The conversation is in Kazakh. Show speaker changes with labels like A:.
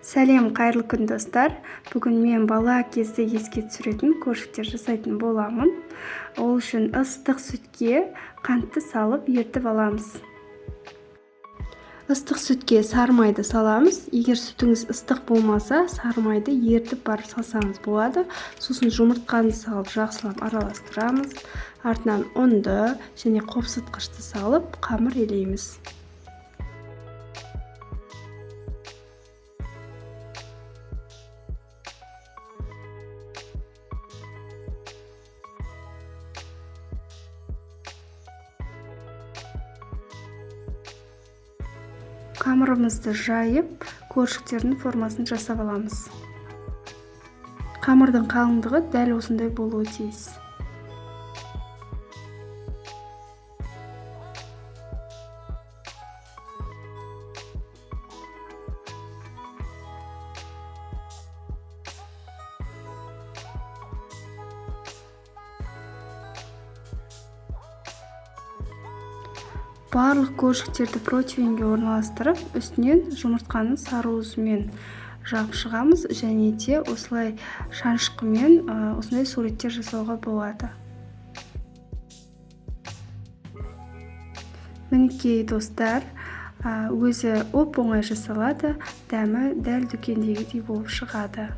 A: Сәлем, қайырлы күн, достар. Бүгін мен бала кезді еске түсіретін коржиктер жасайтын боламын. Ол үшін ыстық сүтке қантты салып ертіп аламыз. Ыстық сүтке сары майды саламыз. Егер сүтіңіз ыстық болмаса, сары майды ертіп барып салсаңыз болады. Сосын жұмыртқаны салып жақсылап араластырамыз. Артынан ұнды және қопсытқышты салып қамыр елейміз. Қамырымызды жайып, коржиктердің формасын жасап аламыз. Қамырдың қалыңдығы дәл осындай болуы тиіс. Барлық коржиктерді противеньге орналастырып, үстінен жұмыртқаны сары уызымен жағып шығамыз және де осылай шанышқымен осындай суреттер жасауға болады. Мінекей, достар, өзі оп-оңай жасалады, дәмі дәл дүкендегідей болып шығады.